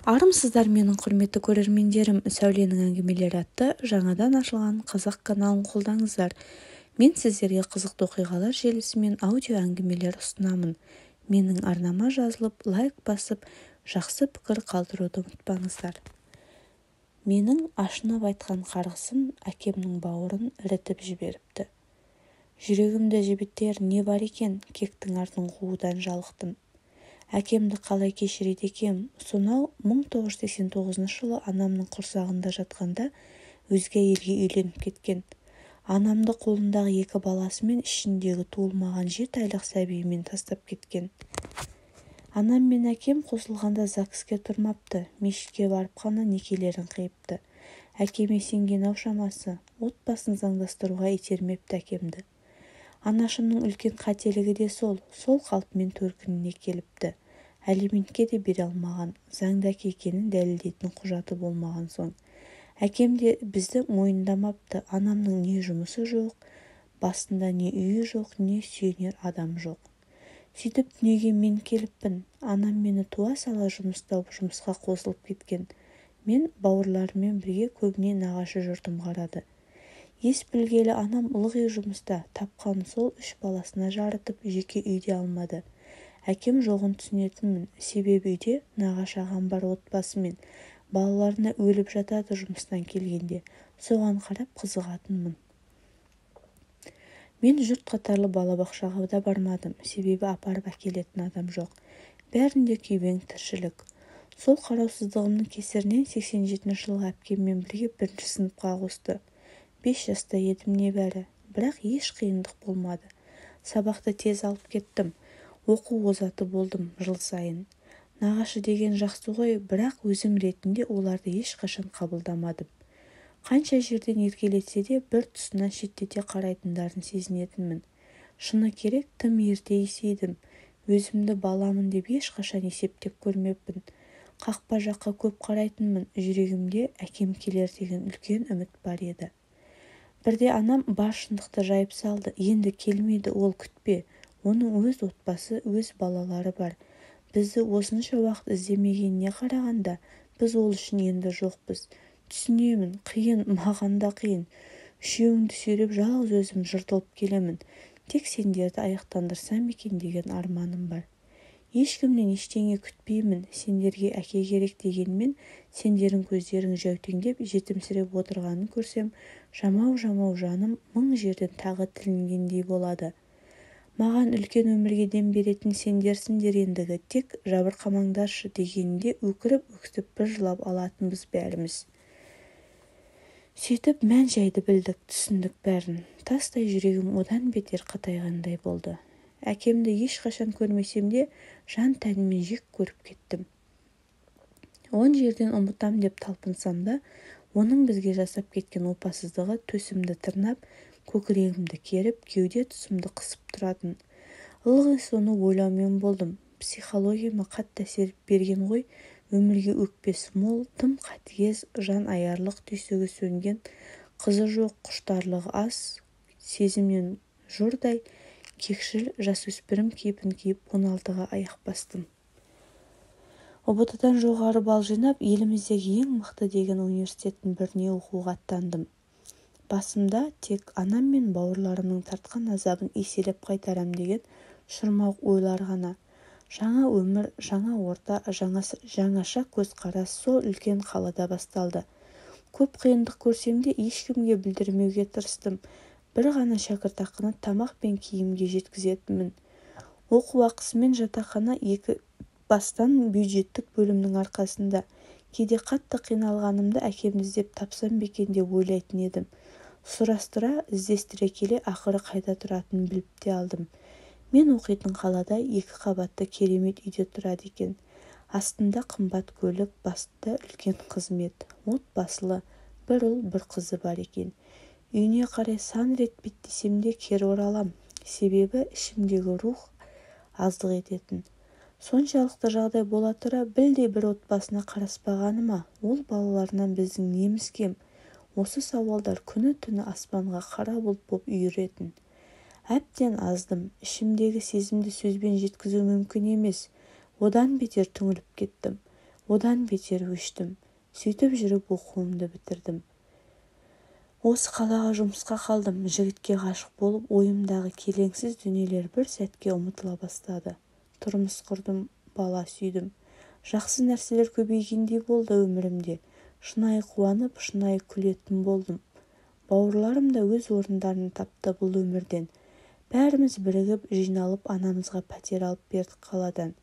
Армысыздар, менің құрметті көрермендерім! Сәуленің әңгімелері атты жаңадан ашылған қазақ каналын қолдаңыздар. Мен сіздерге қызықты оқиғалар желісімен аудио әңгімелер ұсынамын. Менің арнама жазылып, лайк басып, жақсы пікір қалдыруды ұмытпаңыздар. Менің ашынып айтқан қарғысым әкемнің бауырын ірітіп жіберіпті. Жүрегімді жібітер не бар екен, кектің артын қуудан жалықтым. Әкемді қалай кешіреді екем? Сонау 1989 жылы анамның құрсағында жатқанда өзге әйелге үйленіп кеткен. Анамды қолындағы екі баласымен, ішіндегі туылмаған 7 айлық сәбиімен тастап кеткен. Анам мен әкем қосылғанда ЗАГСке тұрмапты, мешітке барып қана некелерін қиыпты. Әкеме сенген-ау шамасы, отбасын заңдастыруға итермепті әкемді. Анашымның үлкен қателігі де сол, сол қалпымен төркініне келіпті. Алиментке де бере алмаған, заңды әке екенін дәлелдейтін құжаты болмаған соң. Әкем де бізді мойындамапты. Анамның не жұмысы жоқ, басында не үйі жоқ, не сүйенер адам жоқ. Сөйтіп дүниеге мен келіппін. Анам мені туа сала жұмыс тауып, жұмысқа қосылып кеткен. Мен бауырларыммен бірге көбіне нағашы жұртым қарады. Ес білгелі анам ылғи жұмыста, тапқанын сол үш баласына жарытып, жеке үй де алмады. Әкем жоғын түсінетінмін, себебі үйде нағашы ағам бар отбасымен. Балаларына өліп жатады жұмыстан келгенде. Соған қарап қызығатынмын. Мен жұрт қатарлы балабақшаға да бармадым, себебі апарып әкелетін адам жоқ. Бәрінде күйбең тіршілік. Сол қараусыздығымның кесірінен 87 жылғы әпкеммен бірге бірінші сыныпқа қосты. 5 жаста едім небәрі. Бірақ еш қиындық болмады. Сабақты тез алып кеттім. Оқу озаты болдым жыл сайын. Нағашы деген жақсы ғой, бірақ өзім ретінде оларды ешқашан қабылдамадым. Қанша жерден еркелетсе де, бір тұсынан шеттете қарайтындарын сезінетінмін. Шыны керек, тым ерте есейдім. Өзімді баламын деп ешқашан есептеп көрмеппін. Қақпа жаққа көп қарайтынмын, жүрегімде әкем келер деген үлкен үміт бар еді. Бірде анам бар шындықты жайып салды. Енді келмейді ол, күтпе. Оның өз отбасы, өз балалары бар. Бізді осынша уақыт іздемегеніне қарағанда, біз ол үшін енді жоқпыз. Түсінемін, қиын, маған да қиын. Үшеуіңді сүйреп жалғыз өзім жыртылып келемін. Тек сендерді аяқтандырсам екен деген арманым бар. Ешкімнен ештеңе күтпеймін, сендерге әке керек дегенмен, сендердің көздерің жәутеңдеп, жетімсіреп отырғанын көрсем, жамау-жамау жаным мың жерден тағы тілінгендей болады. Маған үлкен өмірге дем беретін сендерсіңдер ендігі, тек жабырқамаңдаршы дегенінде өкіріп-өксіп бір жылап алатынбыз бәріміз. Сөйтіп мән-жайды білдік, түсіндік бәрін. Тастай жүрегім одан бетер қатайғандай болды. Әкемді ешқашан көрмесем де, жан-тәніммен жек көріп кеттім. Он жерден ұмытам деп талпынсам да, оның бізге жасап кеткен опасыздығы төсімді тырнап, көкірегімді керіп, кеуде тұсымды қысып тұратын. Ылғи соны ойлаумен болдым. Психологияма қатты әсер берген ғой, өмірге өкпесі мол, тым қатыгез, жан аярлық түйсігі сөнген, қызы жоқ, құштарлығы аз, сезімнен жұрдай, кекшіл жасөспірім кейпін киіп 16-ға аяқ бастым. ҰБТ-дан жоғары балл жинап, еліміздегі ең мықты деген университеттің біріне оқуға аттандым. Басымда тек анам мен бауырларымның тартқан азабын еселеп қайтарам деген шырмауық ойлар ғана. Жаңа өмір, жаңа орта, жаңаша көзқарас сол үлкен қалада басталды. Көп қиындық көрсем де, ешкімге білдірмеуге тырыстым. Бір ғана шәкіртақыны тамақ пен киімге жеткізетінмін. Оқу ақысы мен жатақхана екі бастан бюджеттік бөлімнің арқасында. Кейде қатты қиналғанымда әкемді іздеп тапсам ба екен деп ойлайтын едім. Сұрастыра, іздестіре келе ақыры қайда тұратынын біліп те алдым. Мен оқитын қалада екі қабатты керемет үйде тұрады екен. Астында қымбат көлік, басында үлкен қызмет. Отбасылы, бір ұл, бір қызы бар екен. Үйіне қарай сан рет беттесем де кері оралам. Себебі ішімдегі рух аздық ететін. Соншалықты жағдай бола тұра білдей бір отбасына қараспағаны ма? Ол балаларынан біздің неміз кем? Осы сауалдар күні-түні аспанға қара бұлт боп үйіретін. Әбден аздым. Ішімдегі сезімді сөзбен жеткізу мүмкін емес. Одан бетер түңіліп кеттім. Одан бетер өштім. Сөйтіп жүріп оқуымды бітірдім. Осы қалаға жұмысқа қалдым. Жігітке ғашық болып, ойымдағы келеңсіз дүниелер бір сәтке ұмытыла бастады. Тұрмыс құрдым, бала сүйдім. Жақсы нәрселер көбейгендей болды өмірімде. Шынайы қуанып, шынайы күлетін болдым. Бауырларым да өз орындарын тапты бұл өмірден. Бәріміз бірігіп, жиналып анамызға пәтер алып бердік қаладан.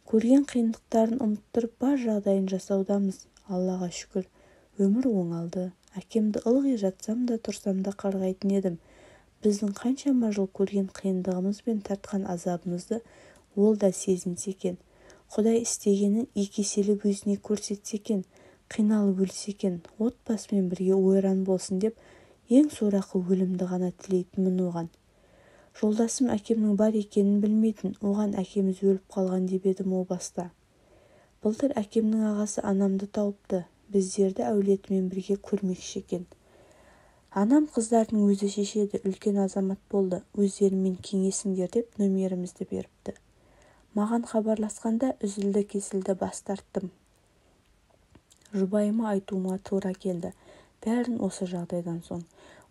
Көрген қиындықтарын ұмыттырып, бар жағдайын жасаудамыз. Аллаға шүкір, өмір оңалды. Әкемді ылғи жатсам да, тұрсам да қарғайтын едім. Біздің қаншама жыл көрген қиындығымыз бен тартқан азабымызды ол да сезінсе екен. Құдай істегенін екі еселеп өзіне көрсетсе екен, қиналып өлсе екен, отбасымен бірге ойран болсын деп ең сорақы өлімді ғана тілейтінмін оған. Жолдасым әкемнің бар екенін білмейтін, оған әкеміз өліп қалған деп едім о баста. Былтыр әкемнің ағасы анамды тауыпты, біздерді әулетімен бірге көрмекші екен. Анам қыздардың өзі шешеді, үлкен азамат болды, өздерімен кеңесіңдер деп нөмерімізді беріпті. Маған хабарласқанда үзілді-кесілді бас тарттым. Жұбайыма айтуыма тура келді, бәрін осы жағдайдан соң.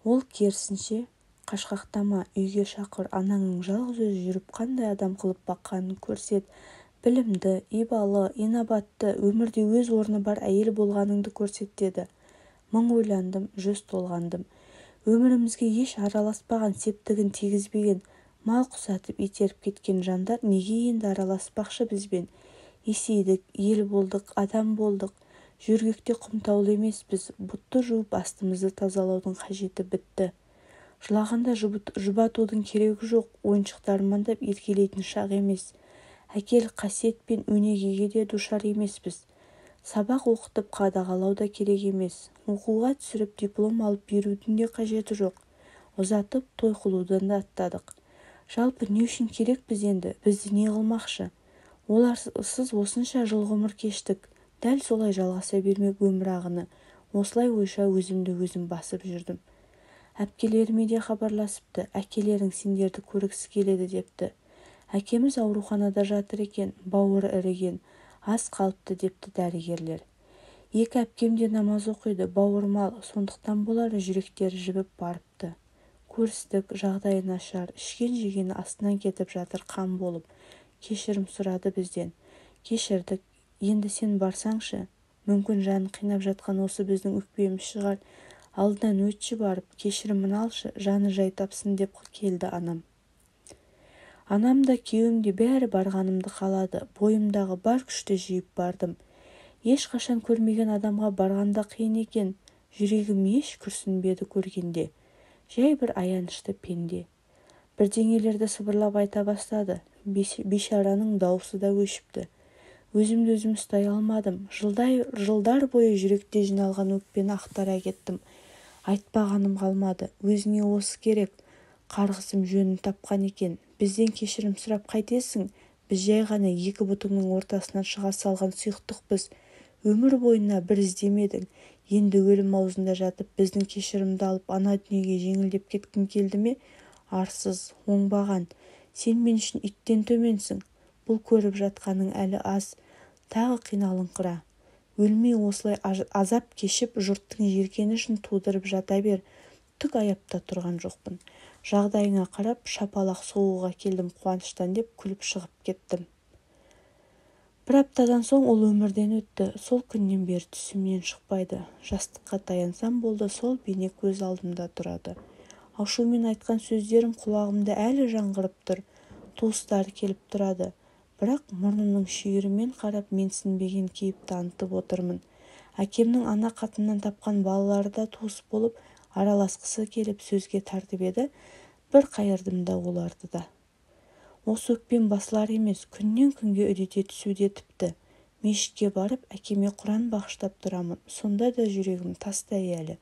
Ол керісінше, қашқақтама, үйге шақыр, анаңның жалғыз өзі жүріп қандай адам қылып баққанын көрсет, білімді, ибалы, инабатты, өмірде өз орны бар әйел болғаныңды көрсет деді. Мың ойландым, жүз толғандым. Өмірімізге еш араласпаған, септігін тигізбеген, мал құсатып итеріп кеткен жандар неге енді араласпақшы бізбен? Есейдік, ел болдық, адам болдық. Жөргекте құмтаулы емеспіз, бұтты жуып астымызды тазалаудың қажеті бітті. Жылағанда жұбатудың керегі жоқ, ойыншықты армандап еркелейтін шақ емес. Әкелік қасиет пен өнегеге де душар емеспіз. Сабақ оқытып қадағалау да керек емес. Оқуға түсіріп диплом алып берудің де қажеті жоқ. Ұзатып той қылудан да аттадық. Жалпы не үшін керекпіз енді, бізді не қылмақшы? Оларсыз осынша жыл ғұмыр кештік. Дәл солай жалғаса бермек өмір ағыны. Осылай ойша өзімді өзім басып жүрдім. Әпкелеріме де хабарласыпты. Әкелерің сендерді көргісі келеді депті. Әкеміз ауруханада жатыр екен, бауыры іріген, аз қалыпты депті дәрігерлер. Екі әпкем де намаз оқиды, бауырмал, сондықтан болар жүректері жібіп барыпты. Көрістік, жағдайы нашар, ішкен жегені астынан кетіп жатыр қан болып. Кешірім сұрады бізден. Кешірдік, енді сен барсаңшы, мүмкін жанын қинап жатқан осы біздің өкпеміз шығар. Алдынан өтші барып, кешірімін алшы, жаны жай тапсын деп келді анам. Анам да күйеуім де бәрі барғанымды қалады. Бойымдағы бар күшті жиып бардым. Ешқашан көрмеген адамға барғанда қиын екен. Жүрегім еш күрсінбеді көргенде. Жай бір аянышты пенде. Бірдеңелерді сыбырлап айта бастады. Бейшараның дауысы да өшіпті. Өзімді өзім ұстай алмадым. Жылдар бойы жүректе жиналған өкпені ақтара кеттім. Айтпағаным қалмады. Өзіңе осы керек. Қарғысым жөнін тапқан екен. Бізден кешірім сұрап қайтесің? Біз жай ғана екі бұтыңның ортасынан шыға салған сұйықтықпыз. Өмір бойына бір іздемедің. Енді өлім аузында жатып біздің кешірімді алып ана дүниеге жеңілдеп кеткің келді ме? Арсыз, оңбаған. Сен мен үшін иттен төменсің. Бұл көріп жатқаның әлі аз. Тағы қиналыңқыра. Өлмей осылай азап кешіп, жұрттың жиіркенішін тудырып жата бер. Түк аяпта тұрған жоқпын. Жағдайыңа қарап, шапалақ соғуға келдім қуаныштан деп күліп шығып кеттім. Бір аптадан соң ол өмірден өтті. Сол күннен бері түсімнен шықпайды. Жастыққа таянсам болды, сол бейне көз алдымда тұрады. Ашумен айтқан сөздерім құлағымда әлі жаңғырып тұр. Туыстары келіп тұрады. Бірақ мұрнымның шүйірімен қарап менсінбеген кейіп танытып отырмын. Әкемнің ана қатыннан тапқан балалары да туыс болып, араласқысы келіп сөзге тартып еді, бір қайырдым да оларды да. Осы өкпем басылар емес, күннен күнге үдете түсуде тіпті. Мешітке барып, әкеме Құран бағыштап тұрамын, сонда да жүрегім тастай әлі.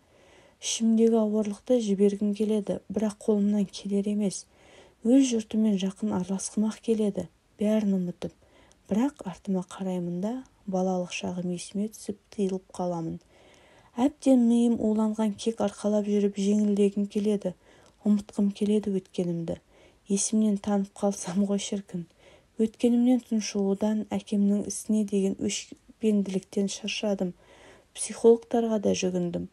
Ішімдегі ауырлықты жібергім келеді, бірақ қолымнан келер емес. Өз жұртымен жақын араласқым-ақ келеді, бәрін ұмытып. Бірақ артыма қараймын да, балалық шағым есіме түсіп тыйылып қаламын. Әбден миым уланған кек арқалап жүріп жеңілдегім келеді, ұмытқым келеді өткенімді. Есімнен танып қалсам ғой шіркін. Өткенімнен тұншығудан, әкемнің ісіне деген Өшпенділіктен шаршадым. Психологтарға да жүгіндім.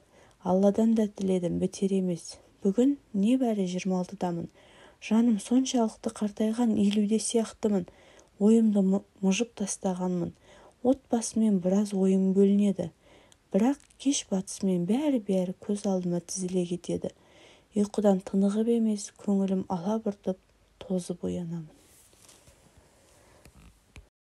Алладан да тіледім, бітер емес. Бүгін небәрі 26-дамын. Жаным соншалықты қартайған, 50-де сияқтымын. Ойымды мыжып тастағанмын. Отбасыммен біраз ойым бөлінеді. Бірақ кеш батысымен бәрі-бәрі көз алдыма тізіле кетеді. Ұйқыдан тынығып емес, көңілім алабұртып, тозып оянамын.